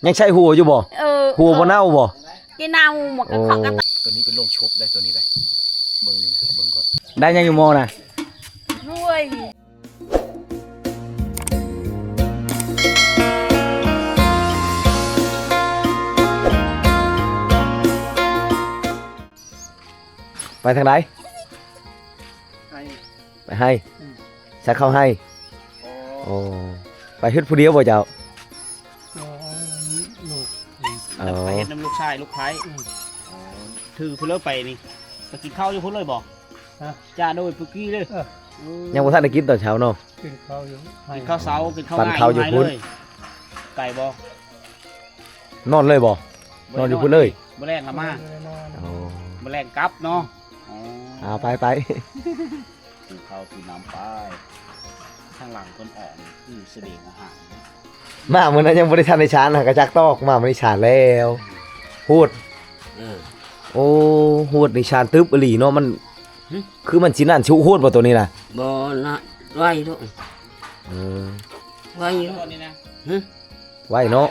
ຍັງໃຊ້ຫົວຢູ່ບໍ່? ເອີ ຫົວບໍ່ເນົ່າບໍ່? ທີ່ເນົ່າ ມັນກໍເຂົ້າກັນ. ໂອ້ ຕົວນີ້ເປັນໂລງຊຸບໄດ້ ຕົວນີ້ໄດ້ ເບິ່ງນີ້ນະ ເບິ່ງກ່ອນ. ໄດ້ຫຍັງຢູ່ໝໍ້ນະ? ໂອ້ຍ ໄປທາງໃດ? ໄຮ່ ໄປໄຮ່. ອືມ ສັກເຂົ້າໄຮ່. ໂອ້ ໄປເຮັດຜູ້ດຽວບໍ່ເຈົ້າ? ລູກ ເອີ ໄປເຮັດນຳລູກຊາຍລູກໃພ້. ອືມ ຖືພຸ້ນເລີຍໄປນີ້ ໄປກິນເຂົ້າຢູ່ພຸ້ນເລີຍບໍ່? ຮະ ຈ້າໂດຍປຸກກີ້ເລີຍ. ເອີ ຍັງບໍ່ທັນໄດ້ກິນຕອນເຊົ້າເນາະ. ກິນເຂົ້າຢູ່ ກິນເຂົ້າເຊົ້າ ກິນເຂົ້າງ່າຍຢູ່ພຸ້ນ. ໄກບໍ່? ນອນເລີຍບໍ່? ນອນຢູ່ພຸ້ນເລີຍ. ມື້ແລງລະມາ. ອໍ ມື້ແລງກັບເນາະ. ອໍ ອ່າ ໄປໆ ກິນເຂົ້າກິນນ້ຳໄປ. ທາງຫຼັງເພິ່ນອອກນີ້ຄືສະເບງອາຫານ. ມາມື້ນັ້ນຍັງບໍ່ໄດ້ທັນໄດ້ຊານ ຫາກະຈັກຕອກ ມາມື້ນີ້ຊານແລ້ວ. ໂຫດ. ເອີ ໂອ້ ໂຫດນີ້ຊານຕຶບອີ່ຫຼີເນາະ. ມັນ ຫຶ ຄືມັນຊິນັ້ນຊຸໂຫດບໍ່ໂຕນີ້ນະ? ບໍ່ນະ ໄວໂຕ. ເອີ ໄວຢູ່ ນີ້ນະ. ຫຶ ໄວເນາະ.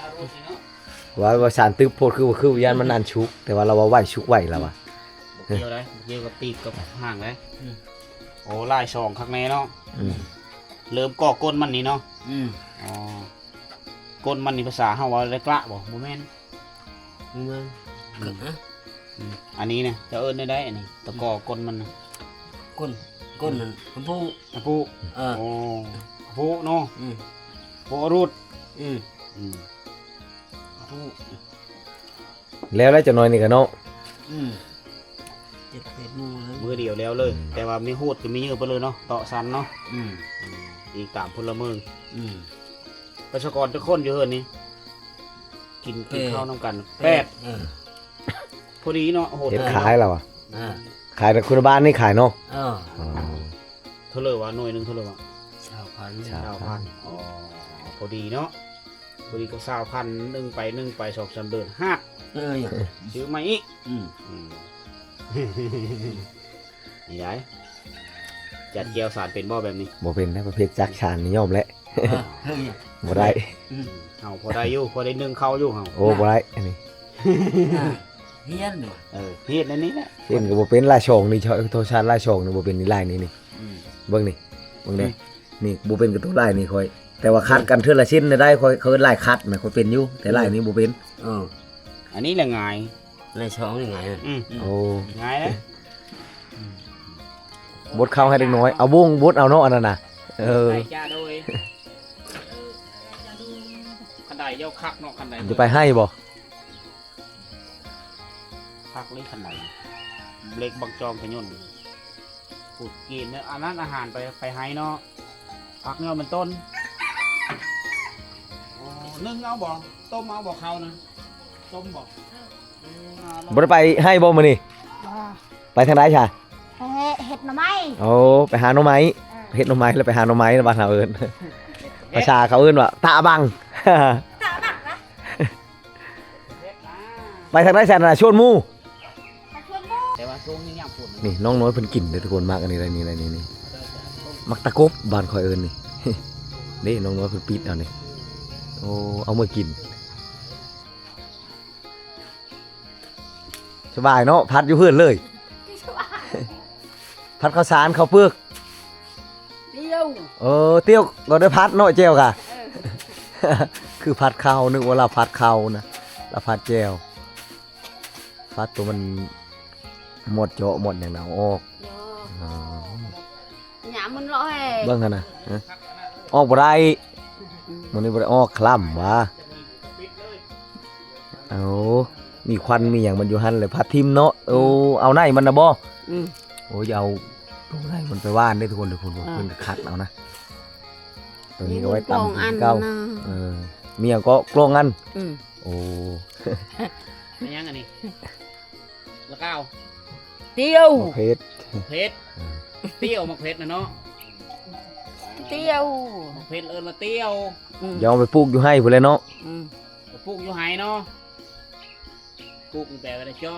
ວ່າ ວ່າສານຕຶບໂພດ ຄື ຄືຢ້ານມັນອັນຊຸກ ແຕ່ວ່າລາວວ່າໄວ ຊຸກໄວລາວວ່າ. ບໍ່ກ່ຽວໃດ ບໍ່ກ່ຽວກັບປີກກັບຫາງໃດ. ອືມ ໂອ້ ຫຼາຍຊ່ອງຄັກແນ່ເນາະ. ອືມ ເລີ່ມກໍ່ກົ້ນມັນນີ້ເນາະ. ອືມ ອໍ ກົ້ນມັນນີ້ພາສາເຮົາວ່າໄດ້ກະບໍ່? ບໍ່ແມ່ນ ບໍ່ແມ່ນ. ອືມ ກະ ອືມ ອັນນີ້ນະ ເຈົ້າເອີ້ນແນວໃດອັນນີ້? ຕະກໍກົ້ນມັນນະ. ກົ້ນ ກົ້ນນັ້ນ ອຳພູ ອຳພູ. ເອີ ໂອ້ ອຳພູເນາະ. ອືມ ໂອ້ ອະລຸດ. ອືມ ອືມ ອຳພູ. ແລ້ວ ແລ້ວຈັກໜ້ອຍນີ້ກະເນາະ. ອືມ ເຈັດແປດໂມງເລີຍ ມື້ດຽວແລ້ວເລີຍ. ອືມ ແຕ່ວ່າມີໂຫດກະມີເຍີະໄປເລີຍເນາະ ເຕາະສັນເນາະ. ອືມ ອືມ ອີງຕາມພົນລະເມືອງ. ອືມ ປະຊາກອນຈັກຄົນຢູ່ເຮືອນນີ້? ກິນ ກິນເຂົ້ານຳກັນ ແປດ. ເອີ ພໍດີເນາະ. ໂຫດ ເຮັດຂາຍລາວອະ. ເອີ ຂາຍແຕ່ຄົນໃນບ້ານນີ້ຂາຍເນາະ. ເອີ ອໍ ເທົ່າເລີວະ ໜ່ວຍໜຶ່ງເທົ່າເລີວະ? ຊາວພັນ ຊາວພັນ. ອໍ ພໍດີເນາະ ພໍດີກະຊາວພັນ ໜຶ່ງໄປ ໜຶ່ງໄປ ສອງສາມເດືອນ ຮາກ. ເອີ ຊື້ໃໝ່ອີກ. ອືມ ອືມ ນີ້ໄດ ຈັດແຈ່ວສານເປັນບໍ່ແບບນີ້? ບໍ່ເປັນນະ ປະເພດຈັກສານນີ້ຍອມແຫຼະ. ເອີ ບໍ່ໄດ້. ອືມ ເຮົາພໍໄດ້ຢູ່ ພໍໄດ້ໜຶ້ງເຂົ້າຢູ່ເຮົາ. ໂອ້ ບໍ່ໄດ້ອັນນີ້. ອ່າ ຮຽນຢູ່. ເອີ ຮຽນອັນນີ້ແຫຼະ ຮຽນກະບໍ່ເປັນ. ລາຍສອງນີ້ ໂທລະທັດລາຍສອງນີ້ບໍ່ເປັນ. ນີ້ລາຍນີ້ນີ້. ອືມ ເບິ່ງນີ້ ເບິ່ງເດ້. ອືມ ນີ້ບໍ່ເປັນກະໂຕລາຍນີ້ຂ້ອຍ ແຕ່ວ່າຂັດກັນເທື່ອລະເສັ້ນໄດ້. ຂ້ອຍ ເຂົາເອີ້ນລາຍຂັດນະ ຂ້ອຍເປັນຢູ່ ແຕ່ລາຍນີ້ບໍ່ເປັນ. ເອີ ອັນນີ້ລະງ່າຍ ລາຍສອງນີ້ງ່າຍ. ອືມ ໂອ້ ງ່າຍເດ້. ອືມ ບົດເຂົ້າໃຫ້ເດັກນ້ອຍ ເອົາວົງບົດເອົາເນາະ ອັນນັ້ນນະ. ເອີ ໄດ້ຈ້າໂດຍ. ຄັນໄດເຈົ້າຄັກເນາະ ຄັນໄດ. ຈະໄປໄຮ່ບໍ່? ພັກເລີຍຄັນໃດ ເຫຼັກບັກຈອງຂະຍົນ ປູກກີນ ອັນນັ້ນອາຫານໄປ ໄປໄຮ່ເນາະ. ຜັກຍອດມັນຕົ້ນ. ອໍ ໜຶ້ງເອົາບໍ່? ຕົ້ມເອົາບໍ່? ເຂົ້ານະ ຕົ້ມບໍ່? ບໍ່ໄດ້ໄປໄຮ່ບໍ່ມື້ນີ້? ໄປທາງໃດຊະ? ໄປເຮັດໜໍ່ໄມ້. ໂອ້ ໄປຫາໜໍ່ໄມ້. ເອີ ເຮັດໜໍ່ໄມ້ ແລ້ວໄປຫາໜໍ່ໄມ້ ບ້ານເຮົາເອີ້ນ ເຮັດ ພາສາເຂົາເອີ້ນວ່າຕາບັງ. ຕາບັງນະ. ໄປທາງໃດຊັ້ນນະ? ຊວນໝູ່ ໄປຊວນໝູ່. ແຕ່ວ່າຊ່ວງນີ້ຍາມຝົນ ນີ້ນ້ອງນ້ອຍເພິ່ນກິນເດ້ທຸກຄົນ. ໝາກອັນນີ້ໄດ໋ ນີ້ໄດ໋ ນີ້ ນີ້ ໝາກຕາກົບ ບ້ານຂ້ອຍເອີ້ນນີ້. ເດ້ ນ້ອງນ້ອຍເພິ່ນປິດເອົານີ້. ໂອ້ ເອົາມາກິນ. ສະບາຍເນາະ ຜັດຢູ່ເຮືອນເລີຍ. ຜັດເຂົ້າສານເຂົ້າເປືອກ. ຕຽວ ເອີ ຕຽວກະໄດ້ຜັດເນາະ ແຈ່ວກະ. ເອີ ຄືຜັດເຂົ້າ ນຶກວ່າລາວຜັດເຂົ້ານະ ລາວຜັດແຈ່ວ. ຜັດໂຕມັນໝົດເຈາະໝົດຫຍັງນະ ເອົາອອກ. ເນາະ ອາ ຫຍ້າມັນເລາະແຮງ. ເບິ່ງຫັ້ນນະ ຮະ ອອກບໍ່ໄດ້. ອືມ ມື້ນີ້ບໍ່ໄດ້ອອກ ຄະລຳຫວາ. ໂອ້ ມີຄວັນມີຫຍັງມັນຢູ່ຫັ້ນແຫຼະ ຜັດຖິ້ມເນາະ. ໂອ້ ອືມ ເອົາໃນມັນນະບໍ່? ອືມ ໂອ້ ຢ່າເອົາຕົງໃນມັນໄປຫວ່ານເດ້ທຸກຄົນ. ທຸກຄົນ ເອີ ເພິ່ນກະຄັດເອົານະ. ໂຕນີ້ກະໄວ້ຕຳຄືເກົ່າ. ເອີ ມີຫຍັງເກາະ ກລອງອັນ. ອືມ ໂອ້ ແມ່ນຫຍັງອັນນີ້? ລະກາວ ຕຽວ ໝາກເຜັດ ໝາກເຜັດ. ເອີ ຕຽວ ໝາກເຜັດນະເນາະ. ຕຽວ ໝາກເຜັດເອີ້ນວ່າຕຽວ. ອືມ ຢ່າເອົາໄປປູກຢູ່ໄຮ່ພຸ້ນແຫຼະເນາະ. ອືມ ໄປປູກຢູ່ໄຮ່ເນາະ. ປູກແປວ່າໄດ້ເຈາະ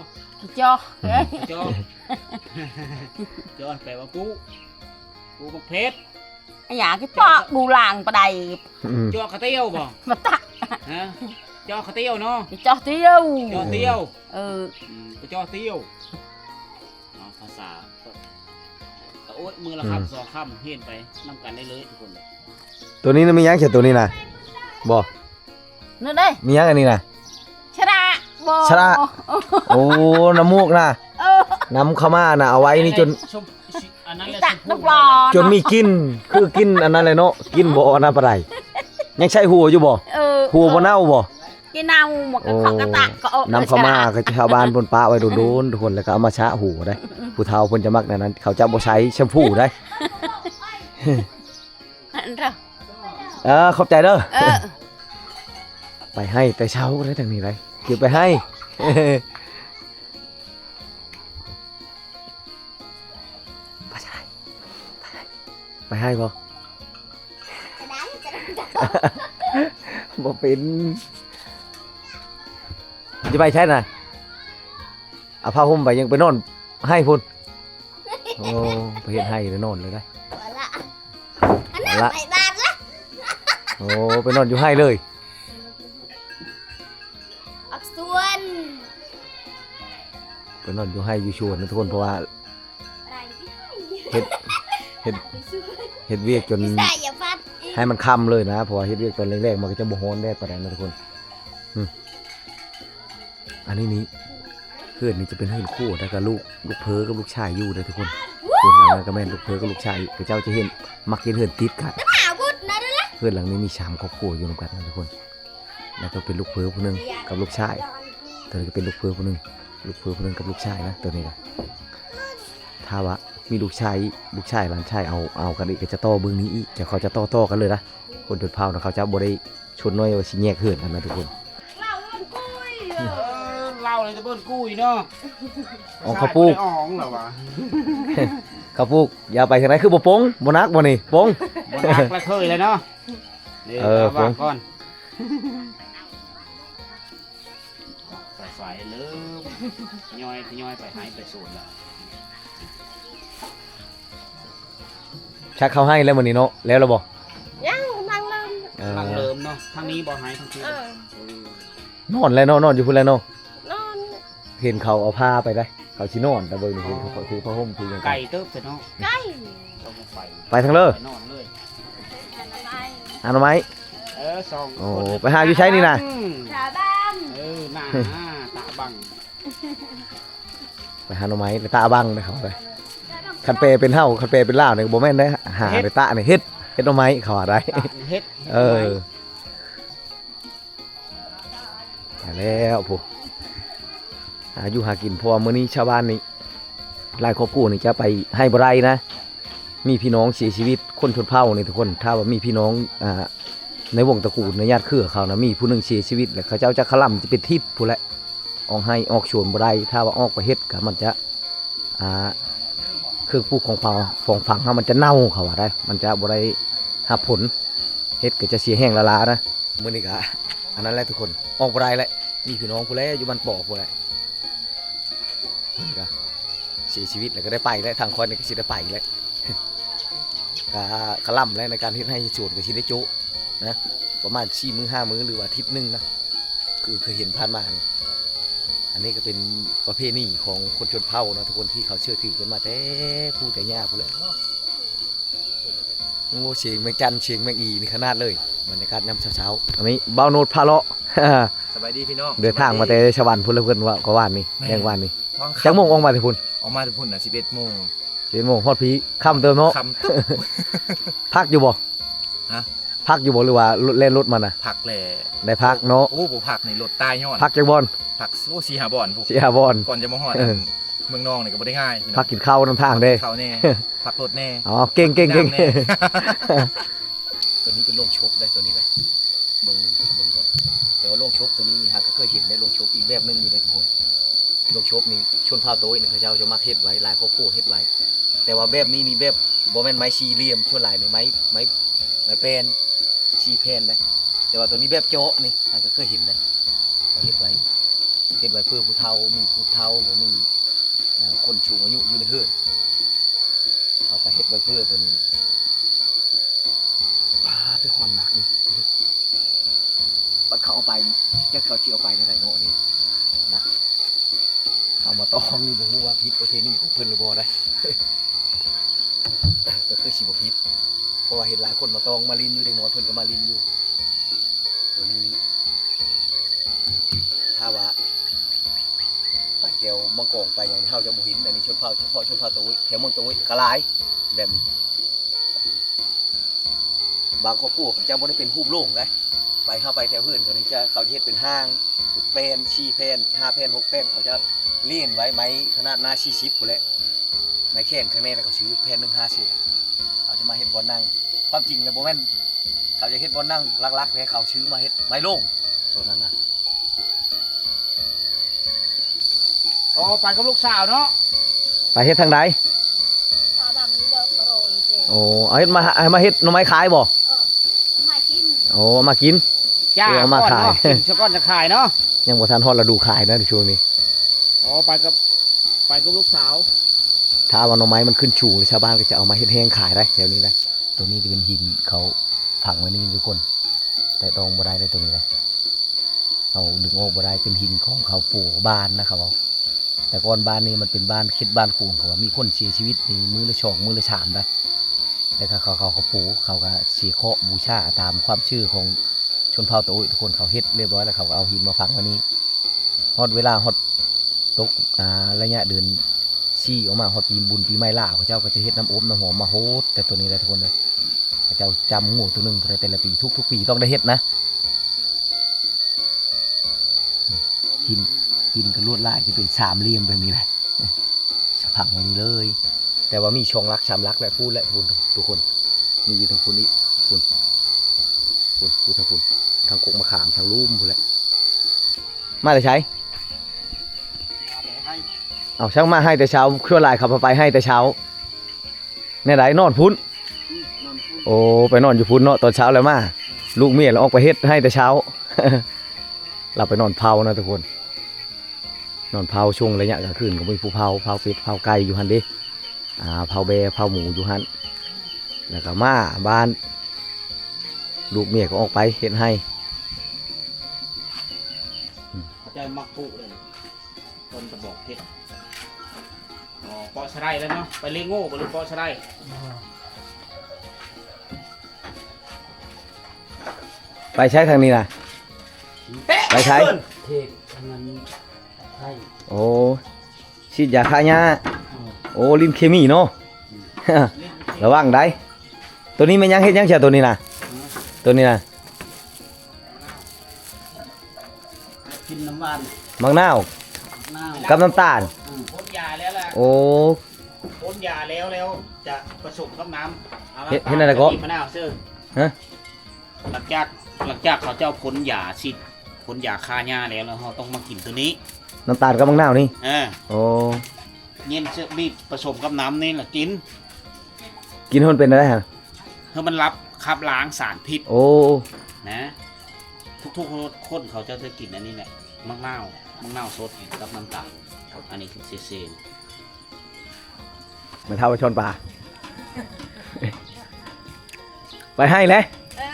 ເຈາະ ເອີ ເຈາະ ເຈາະແປວ່າປູກ ປູກໝາກເຜັດ. ອາຫຍັງກະເຈາະ ບູລາງປານໃດ. ອືມ ເຈາະກະຕຽວບໍ່? ມາຕະ ຮະ ເຈາະກະຕຽວເນາະ ເຈາະຕຽວ ເຈາະຕຽວ ເອີ ອືມ ເຈາະຕຽວເນາະ ພາສາ ກະໂອ້ຍ ມື້ລະຄຳສອງຄຳ ຮຽນໄປນຳກັນໄດ້ເລີຍທຸກຄົນ. ໂຕນີ້ນະ ມີຫຍັງຊະ ໂຕນີ້ນະ? ບໍ່ ນັ້ນເດ້ ມີຫຍັງອັນນີ້ນະ? ຊະລະ ບໍ່ ຊະລະ ໂອ້ ນ້ຳມູກນະ ເອີ ນ້ຳຂະມ້ານະ ເອົາໄວ້ນີ້ຈົນ ອັນນັ້ນແຫຼະ ຈົນມີກິ່ນ ຄືກິ່ນອັນນັ້ນແຫຼະເນາະ ກິ່ນບໍ່ອັນນັ້ນປານໃດ. ຍັງໃຊ້ຫົວຢູ່ບໍ່? ເອີ ຫົວບໍ່ເນົ່າບໍ່? ກິນເນົ່າ ມັນກະເຄາະກະຕະກະອອກ ນ້ຳຂະມ້າ ກະຊາວບ້ານເພິ່ນປະໄວ້ດົນໆ ທຸກຄົນ ແລ້ວກະເອົາມາຊະຫົວໄດ໋. ຜູ້ເຖົ້າເພິ່ນຈະມັກແນວນັ້ນ ເຂົາເຈົ້າບໍ່ໃຊ້ແຊມພູໄດ໋. ອັນເດີ ເອີ ຂອບໃຈເດີ ເອີ ໄປໃຫ້ແຕ່ເຊົ້າໄດ໋ ທາງນີ້ໄດ໋ ເກັບໄປໃຫ້ ໄປໃສ ໄປໃຫ້ບໍ່? ບໍ່ເປັນ ຈະໄປໃສນະ? ເອົາຜ້າຫົ່ມໄປ ຍັງໄປນອນໃຫ້ພຸ້ນ. ໂອ້ ໄປເຮັດໄຮ່ແລ້ວນອນເລີຍໄດ໋ ອັນນັ້ນໄປບ້ານລະ ໂອ້ ໄປນອນຢູ່ໄຮ່ເລີຍ ອອກສວນ ໄປນອນຢູ່ໄຮ່ຢູ່ສວນນະທຸກຄົນ ເພາະວ່າເຮັດ ເຮັດ ເຮັດວຽກຈົນໃຫ້ມັນຄ່ຳເລີຍນະ ເພາະວ່າເຮັດວຽກຕອນແລງໆ ມັນກະຈະບໍ່ຮ້ອນແດດປານໃດນະທຸກຄົນ. ອືມ ອັນນີ້ນີ້ ເຮືອນນີ້ຈະເປັນເຮືອນຄົວ ແລ້ວກະລູກ ລູກເພີກັບລູກຊາຍຢູ່ເດີທຸກຄົນ. ໂອ້ ຫຼັງນັ້ນກະແມ່ນລູກເພີກັບລູກຊາຍ ເຂົາເຈົ້າຈະເຮັດ ມັກເຮັດເຮືອນຕິດກັນ. ເຮືອນຫຼັງນີ້ມີສາມຄອບຄົວຢູ່ນຳກັນນະທຸກຄົນ ແລ້ວກະເປັນລູກເພີຜູ້ໜຶ່ງກັບລູກຊາຍ ໂຕນີ້ກະເປັນລູກເພີຜູ້ໜຶ່ງ ລູກເພີຜູ້ໜຶ່ງກັບລູກຊາຍນະ ໂຕນີ້ກະ ຖ້າວ່າມີລູກຊາຍ ລູກຊາຍຫຼານຊາຍເອົາ ເອົາກັນອີກ ກະຈະຕໍ່ເບື້ອງນີ້ອີກ ຈະ ເຂົາຈະຕໍ່ໆກັນເລີຍນະ. ຄົນຊົນເຜົ່ານະ ເຂົາຈະບໍ່ໄດ້ ຊົນນ້ອຍວ່າຊິແຍກເຮືອນກັນນະທຸກຄົນ. ເອີ ລາວເລີຍຕະເບິ່ນກຸ້ຍເນາະ ອອງເຂົ້າປູກ ໄດ້ອອງແລ້ວຫວາ ເຂົ້າປູກ ຢ່າໄປທາງໃດ ຄືບໍ່ປົງ ບໍ່ໜັກບໍ່ນີ້ ປົງ ບໍ່ໜັກລະເຄີຍແລ້ວເນາະ. ເອີ ປົງກ່ອນ ສາຍໆ ເລີ່ມທະຍອຍ ທະຍອຍໄປໄຮ່ໄປສວນແລ້ວ. ຊັກເຂົ້າໄຮ່ແລ້ວມື້ນີ້ເນາະ ແລ້ວລະບໍ່? ຍັງ ກຳລັງເລີ່ມ ເອີ ກຳລັງເລີ່ມເນາະ ທາງນີ້ບໍ່ໄຮ່ທາງພີ້ ເອີ ນອນແລ້ວເນາະ ນອນຢູ່ພຸ້ນແລ້ວເນາະ ນອນ ເຫັນເຂົາເອົາຜ້າໄປໄດ໋ ເຂົາຊິນອນ ແຕ່ເບິ່ງນີ້ ເຫັນເຂົາຖືຜ້າຫົ່ມຖືຫຍັງ ໄກເຕີບແທ້ເນາະ ໄກ ໄປທາງເລີ ໄປນອນເລີຍ ຫາໜໍ່ໄມ້ ຫາໜໍ່ໄມ້ ເອີ ສອງ ໂອ້ ຄົນ ໄປຫາຢູ່ໃສນີ້ນະ ຕາບັງ ເອີ ໜ້າ ຕາບັງ. ໄປຫາໜໍ່ໄມ້ ໄປຕາບັງເດ້ເຂົາເດ້ ຄັນແປເປັນເຮົາ ຄັນແປເປັນລາວນີ້ ບໍ່ແມ່ນໄດ໋ ຫາໄດ້ຕານີ້ ເຫັດ ເຫັດໜໍ່ໄມ້ເຂົາວ່າໄດ໋ ເອີ ໄປແລ້ວພຸ້ນ ຫາຢູ່ຫາກິນ ເພາະວ່າມື້ນີ້ຊາວບ້ານນີ້ ຫຼາຍຄອບຄົວນີ້ຈະໄປໄຮ່ບໍ່ໄດ້ນະ ມີພີ່ນ້ອງເສຍຊີວິດ ຄົນຊົນເຜົ່ານີ້ທຸກຄົນ ຖ້າວ່າມີພີ່ນ້ອງ ອ່າ ໃນວົງຕະກູນ ໃນຍາດເຄືອເຂົານະ ມີຜູ້ໜຶ່ງເສຍຊີວິດ ແລ້ວເຂົາເຈົ້າຈະຄະລຳ ຈະເປັນທິດພຸ້ນແຫຼະ ອອກໄຮ່ອອກສວນບໍ່ໄດ້ ຖ້າວ່າອອກໄປເຮັດກະມັນຈະ ອ່າ ເຄື່ອງປູກຂອງເຜົ່າ ຂອງຝັງເຮົາມັນຈະເນົ່າ ເຂົາວ່າໄດ໋ ມັນຈະບໍ່ໄດ້ຮັບຜົນ ເຮັດກະຈະເສຍແຮງລ້າໆນະ. ມື້ນີ້ກະອັນນັ້ນແຫຼະທຸກຄົນ ອອກບໍ່ໄດ້ແຫຼະ ມີພີ່ນ້ອງພຸ້ນແຫຼະ ຢູ່ບ້ານປໍພຸ້ນແຫຼະ ເພິ່ນກະເສຍຊີວິດແລ້ວ ກະໄດ້ໄປແລ້ວ ທາງຂ້ອຍນີ້ກະຊິໄດ້ໄປແລ້ວ ກະຄະລຳແລ້ວ ໃນການເຮັດໄຮ່ເຮັດສວນກະຊິໄດ້ໂຈະນະ ປະມານສີ່ມື້ຫ້າມື້ ຫຼືວ່າອາທິດໜຶ່ງນະ ຄືເຄີຍເຫັນຜ່ານມານີ້. ອັນນີ້ກະເປັນປະເພນີຂອງຄົນຊົນເຜົ່ານະທຸກຄົນ ທີ່ເຂົາເຊື່ອຖືກັນມາແຕ່ປູ່ແຕ່ຍ່າພຸ້ນແຫຼະ. ໂອ້ ສຽງແມງຈັນ ສຽງແມງອີ່ນີ້ຂະໜາດເລີຍ ບັນຍາກາດຍາມເຊົ້າໆ. ອັນນີ້ບ່າວໂນດພາເລາະ ສະບາຍດີພີ່ນ້ອງ ເດີນທາງມາແຕ່ສະຫວັນພຸ້ນລະ ເພິ່ນວ່າກະຫວ່ານນີ້ ແມ່ນ ແຮງຫວານນີ້. ຈັກໂມງອອກມາແຕ່ພຸ້ນ? ອອກມາແຕ່ພຸ້ນນະ ສິບເອັດໂມງ ສິບເອັດໂມງ ຮອດພີ້ຄ່ຳເຕີບເນາະ ຄ່ຳເຕີບ. ພັກຢູ່ບໍ່? ຮະ? ພັກຢູ່ບໍ່ ຫຼືວ່າແລ່ນລົດມານະ? ພັກແຫຼະ ໄດ້ພັກເນາະ. ໂອ້ ບໍ່ພັກນີ້ລົດຕາຍຍ້ອນ. ພັກຈັກບ່ອນ? ພັກ ໂອ້ ສີ່ຫ້າບ່ອນພຸ້ນ ສີ່ຫ້າບ່ອນ ກ່ອນຈະມາຮອດ ເອີ ເມືອງນອງນີ້ກະບໍ່ໄດ້ງ່າຍພີ່ນ້ອງ ພັກກິນເຂົ້ານຳທາງເດ້ ເຂົ້າແນ່ ພັກລົດແນ່ ອໍ ເກັ່ງໆໆ. ໂຕນີ້ເປັນໂລງສົບໄດ໋ ໂຕນີ້ໄດ໋ ເບິ່ງນີ້ນະ ເບິ່ງກ່ອນ. ແຕ່ວ່າໂລງສົບໂຕນີ້ນີ້ ຫາກະເຄີຍເຫັນໄດ໋ ໂລງສົບອີກແບບໜຶ່ງນີ້ເດ້ທຸກຄົນ. ໂລງສົບນີ້ຊົນເຜົ່າໂຕຍນີ້ ເຂົາເຈົ້າຈະມັກເຮັດໄວ້ ຫຼາຍຄອບຄົວເຮັດໄວ້ ແຕ່ວ່າແບບນີ້ນີ້ ແບບບໍ່ແມ່ນໄມ້ສີ່ຫຼ່ຽມ ສ່ວນຫຼາຍນີ້ໄມ້ ໄມ້ ໄມ້ແປ້ນ ສີ່ແຜ່ນໄດ໋. ແຕ່ວ່າໂຕນີ້ແບບເຈາະນີ້ ຫາກະເຄີຍເຫັນໄດ໋ ເຂົາເຮັດໄວ້ ເຮັດໄວ້ເພື່ອຜູ້ເຖົ້າ ມີຜູ້ເຖົ້າ ບໍ່ມີ ອ່າ ຄົນສູງອາຍຸຢູ່ໃນເຮືອນ ເຂົາກະເຮັດໄວ້ເພື່ອໂຕນີ້. ປາດ ແຕ່ຄວາມໜັກນີ້ ບັດເຂົ ເອົາໄປນີ້ ຈັກເຂົາຊິເອົາໄປແນວໃດເນາະນີ້ນະ. ເອົາມາຕອງນີ້ບໍ່ຮູ້ວ່າຜິດປະເພນີຂອງເພິ່ນຫຼືບໍ່ໄດ໋ ກໍຄືຊິບໍ່ຜິດ ເພາະວ່າເຫັນຫຼາຍຄົນມາຕອງມາຫຼິ້ນຢູ່ ເດັກນ້ອຍເພິ່ນກໍມາຫຼິ້ນຢູ່. ຕົວນີ້ນີ້ ຖ້າວ່າໄປແຖວມັງກອງໄປຫຍັງ ເຮົາຈະບໍ່ເຫັນ. ອັນນີ້ຊົນເຜົ່າ ສະເພາະຊົນເຜົ່າຕາໂອ້ຍ ແຖວເມືອງຕາໂອ້ຍກໍຫຼາຍແບບນີ້. ບາງຄອບຄົວເຂົາເຈົ້າບໍ່ໄດ້ເປັນຮູບໂລ່ງເດ້ ໄປ ເຮົາໄປແຖວເຮືອນເຂົານີ້ ຈະ ເຂົາຈະເຮັດເປັນຮ່າງ ເປັນແຜ່ນ ສີ່ແຜ່ນ ຫ້າແຜ່ນ ຫົກແຜ່ນ ເຂົາຈະເລນໄວ້ ໄມ້ຂະໜາດໜ້າສີ່ສິບພຸ້ນແຫຼະ ໄມ້ແຂນຂ້າງໃນນະ ເຂົາຊື້ແຜ່ນໜຶ່ງຫ້າແສນ ເຂົາຈະມາເຮັດບ່ອນນັ່ງ. ຄວາມຈິງແລ້ວບໍ່ແມ່ນເຂົາຈະເຮັດບ່ອນນັ່ງຫຼັກໆເດ້ ເຂົາຊື້ມາເຮັດໄມ້ໂລ່ງ ຕົວນັ້ນນະ. ອໍ ໄປກັບລູກສາວເນາະ. ໄປເຮັດທາງໃດ? ສາບັງນີ້ເດີ ບໍ່ໂລອີກເດ້. ໂອ້ ເອົາເຮັດມາ ໃຫ້ມາເຮັດໜໍ່ໄມ້ຂາຍບໍ່? ເອີ ເອົາມາກິນ. ໂອ້ ເອົາມາກິນ. ຈ້າ ເອີ ເອົາມາຂາຍ ກິນຊະກ່ອນຈະຂາຍເນາະ. ຍັງບໍ່ທັນຮອດລະດູຂາຍນະ ໃນຊ່ວງນີ້. ອໍ ໄປກັບ ໄປກັບລູກສາວ. ຖ້າວ່າໜໍ່ໄມ້ມັນຂຶ້ນສູງ ຊາວບ້ານກໍຈະເອົາມາເຮັດແຮງຂາຍໄດ໋ ແຖວນີ້ໄດ໋. ຕົວນີ້ຈະເປັນຫີນເຂົາຝັງໄວ້ນີ້ທຸກຄົນ ແຕະຕ້ອງບໍ່ໄດ້ເດ້ຕົວນີ້ນະ. ເຮົາດຶງອອກບໍ່ໄດ້ ເປັນຫີນຂອງເຂົາປູບ້ານນະ ເຂົາເວົ້າ. ແຕ່ກ່ອນບ້ານນີ້ມັນເປັນບ້ານເຂດບ້ານໂຂງ ເຂົາວ່າມີຄົນເສຍຊີວິດນີ້ມື້ລະສອງ ມື້ລະສາມໄດ໋. ແລ້ວກໍເຂົາ ເຂົາ ເຂົາປູ ເຂົາກໍເສຍເຄາະບູຊາຕາມຄວາມເຊື່ອຂອງຊົນເຜົ່າຕາໂອ້ຍທຸກຄົນ ເຂົາເຮັດລຽບຮ້ອຍແລ້ວ ເຂົາກໍເອົາຫີນມາຝັງໄວ້ນີ້. ຮອດເວລາ ຮອດຕົກ ອ່າ ໄລຍະເດືອນສີ່ອອກມາ ຮອດປີບຸນປີໃໝ່ລາວ ເຂົາເຈົ້າກໍຈະເຮັດນ້ຳອົບນ້ຳຫອມມາໂຫດ ແຕ່ຕົວນີ້ໄດ໋ທຸກຄົນເດີ. ເຂົາເຈົ້າຈຳງວດຕົວໜຶ່ງພຸ້ນໃດ ແຕ່ລະປີ ທຸກໆປີຕ້ອງໄດ້ເຮັດນະ. ຫີນ ຫີນກໍລວດລາຍຈະເປັນສາມຫຼ່ຽມແບບນີ້ແຫຼະ ສະຝັງໄວ້ນີ້ເລີຍ. ແຕ່ວ່າມີສອງຫຼັກສາມຫຼັກແຫຼະ ພຸ້ນແຫຼະ ພຸ້ນ ທຸກຄົນ ມີຢູ່ທາງພຸ້ນອີກ ພຸ້ນ ພຸ້ນ ຢູ່ທາງພຸ້ນ ທາງກົກມະຂາມ ທາງລຸ່ມພຸ້ນແຫຼະ. ມາແຕ່ໃສ? ເອົາ ຊ່າງມາໃຫ້ແຕ່ເຊົ້າ ສ່ວນຫຼາຍເຂົາໄປໃຫ້ແຕ່ເຊົ້າ. ແນວໃດ ນອນພຸ້ນ? ອືມ ນອນພຸ້ນ. ໂອ້ ໄປນອນຢູ່ພຸ້ນເນາະ ຕອນເຊົ້າແລ້ວມາ ອືມ ລູກເມຍລະອອກໄປເຮັດໃຫ້ແຕ່ເຊົ້າ. ລາວໄປນອນເຝົ້ານະທຸກຄົນ ນອນເຝົ້າ. ຊ່ວງໄລຍະກາງຄືນກໍມີຜູ້ເຝົ້າ ເຝົ້າເປັດ ເຝົ້າໄກ່ຢູ່ຫັ້ນເດ້ ອ່າ ເຝົ້າແບ້ ເຝົ້າໝູຢູ່ຫັ້ນ. ແລ້ວກໍມາບ້ານ ລູກເມຍກໍອອກໄປເຮັດໄຮ່. ອືມ ເຂົາເຈົ້າມັກປູເດ້ ຕົ້ນກະບອກເພັດ. ອໍ ເກາະສະໄລແລ້ວເນາະ ໄປເລໂງ່ບໍ່ ຫຼືເກາະສະໄລ? ໄປໃສທາງນີ້ນະ? ໄປໃສ? ເຂດອັນນັ້ນໄທ. ໂອ້ ສີດຢາຂ້າຫຍ້າ. ອືມ ໂອ້ ຫຼິ້ນເຄມີເນາະ. ອືມ ລະວັງໄດ໋. ໂຕນີ້ແມ່ນຫຍັງ ເຮັດຫຍັງຊະໂຕນີ້ນະ? ອືມ ໂຕນີ້ນະ? ກິນນ້ຳຫວານ ໝາກນາວ ໝາກນາວ ກັບນ້ຳຕານ. ອືມ ພົ່ນຢາແລ້ວລະ. ໂອ້ ພົ່ນຢາແລ້ວ ແລ້ວຈະປະສົມກັບນ້ຳ. ເຮັດ ເຮັດແນວໃດເກາະ? ມະນາວເຊີ. ຮະ? ຫຼັງຈາກ ຫຼັງຈາກເຂົາເຈົ້າພົ່ນຢາສີດ ພົ່ນຢາຂ້າຫຍ້າແລ້ວ ແລ້ວເຮົາຕ້ອງມາກິນໂຕນີ້ ນ້ຳຕານກັບໝາກນາວນີ້. ເອີ ໂອ້ ເຢັນເຊີບ ບີບປະສົມກັບນ້ຳນີ້ລະກິນ. ກິນໃຫ້ມັນເປັນແນວໃດຫະ? ໃຫ້ມັນລັບ ຂັບລ້າງສານພິດ. ໂອ້ ນະ ທຸກໆຄົນເຂົາເຈົ້າຈະກິນອັນນີ້ແຫຼະ ໝາກນາວ ໝາກນາວສົດກັບນ້ຳຕານ. ອັນນີ້ຄືເຊນ ແມ່ເຖົ້າໄປຊ່ອນປາ ໄປໃຫ້ແຫຼະ. ເອີ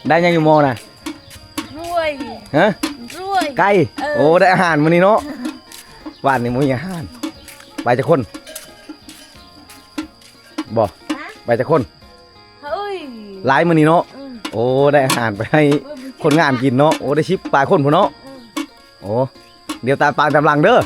ໄດ້ຫຍັງຢູ່ໝໍ້ນະ? ກ້ວຍ. ຮະ? ກ້ວຍ ໄກ່. ເອີ ໂອ້ ໄດ້ອາຫານມື້ນີ້ເນາະ. ບ້ານນີ້ບໍ່ມີອາຫານ. ໄປຈັກຄົນ? ບໍ່ ຮະ? ໄປຈັກຄົນ? ເຮີ້ຍ ຫຼາຍມື້ນີ້ເນາະ. ອືມ ໂອ້ ໄດ້ອາຫານໄປໃຫ້ ເອີ ຄົນງານກິນເນາະ. ໂອ້ ໄດ້ສິບປາຍຄົນພຸ້ນເນາະ. ອືມ ໂອ້ ດຽວຕາມປາງຕາມຫຼັງເດີ.